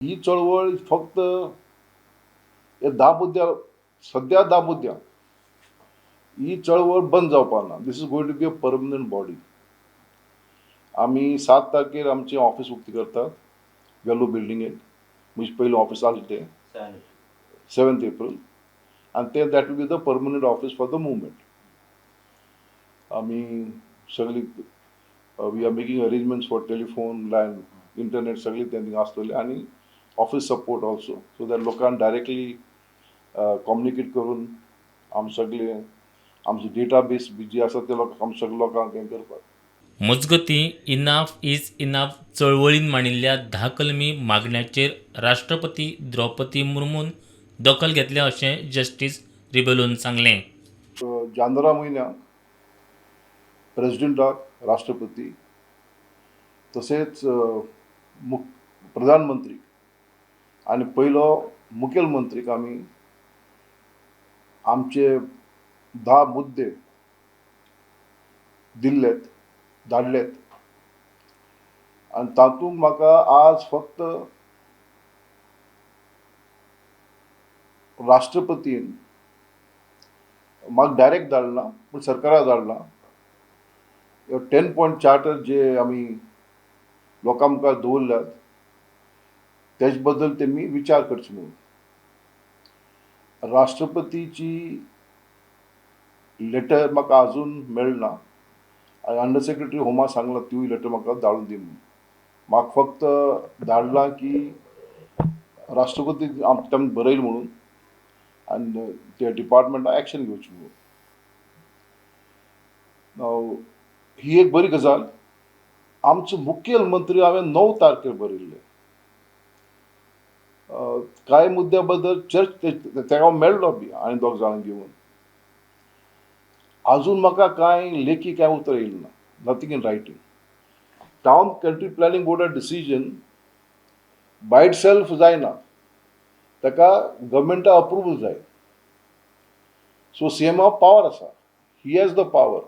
ही चळवळ फक्त हे 10 मुद्द्या, सद्या 10 मुद्द्या ही चळवळ बंद जावपा ना. This is going to be a permanent body. आमी 7 तारखेर आमचें ऑफिस उक्ती करतात वेलू बिल्डिंगेक, म्हणजे पयलें ऑफिस आसलें तें 7 एप्रील, आनी तें that will be the permanent office for the movement. आमी सगळी we are making arrangements for telephone line, internet सगळी तें थिंगा आसतलें आनी office support also, so that लोकांक डायरेक्टली कम्युनिकेट करून आम सगळे आमची डेटा बेस बी जी आसा ते लोक आम सगळे लोकांक हें करपाक. मजगतीं, इनाफ is enough चळवळीन मांडिल्ल्या 10 कलमी मागण्याचेर राष्ट्रपती द्रौपदी मुर्मून दखल घेतल्या अशें जस्टीस रिबेलोन सांगलें. जानेरा म्हयन्याक प्रेजिडेंटाक, राष्ट्रपती तशेंच प्रधानमंत्री आनी पयलो मुखेल मंत्रीक आमी आमचे 10 मुद्दे दिल्लेत, धाडलेत आनी तातूंत म्हाका आज फक्त राष्ट्रपतीन म्हाका डायरेक्ट धाडला, पूण सरकाराक धाडला 10 पॉयंट चार्टर जे आमी लोकां मुखार दवरल्यात तेज बद्दल तेमी विचार करचे म्हणून. राष्ट्रपतीची लेटर म्हाका आजून मेळना. अंडर सेक्रेटरी होमा सांगला तिवूय लेटर म्हाका धाडून दी म्हणून. म्हाका फक्त धाडलां की राष्ट्रपती तांणी बरयलें म्हणून आनी त्या डिपार्टमेंटान एक्शन घेवचें म्हणून. ही एक बरी गजाल. आमचो मुखेल मंत्री हांवें 9 तारखेर बरयल्लें, कांय मुद्द्या बद्दल चर्च तेका हांव मेळ्ळो बी आनी दोग जाणांक घेवन. आजून म्हाका कांय लेखी कांय उतर येयलें ना, nothing in writing. Town country planning बोर्डा डिसिजन बाय it self जायना, ताका गव्हर्मेंटा अप्रुवल जाय. सो सी एमा पावर आसा, he has the power.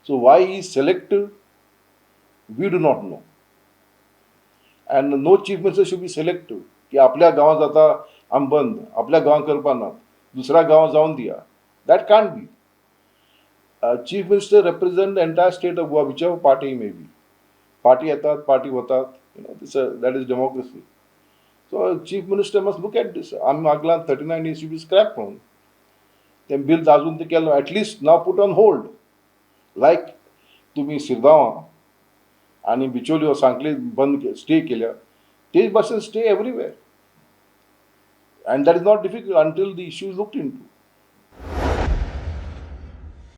So why he selective we do not know. And no chief minister should be selective की आपल्या गांवांत जाता आमी बंद, आपल्या गांवांत करपा नात, दुसऱ्या गांवांत जावन दिया. That can't be. Chief minister represent the entire state of Goa, whichever party may be. Party येतात, पार्टी वतात, you know this, that is democracy. So chief minister must look at this. आमी मागलां 39A should be scrap म्हणून, तें bill अजून तें केलें, at least now put on hold. Like तुमी सिरगांवां आनी बिचोली सांखळी बंद स्टे केल्या, तेच भाशेन stay everywhere, and that is not difficult until the issue is looked into.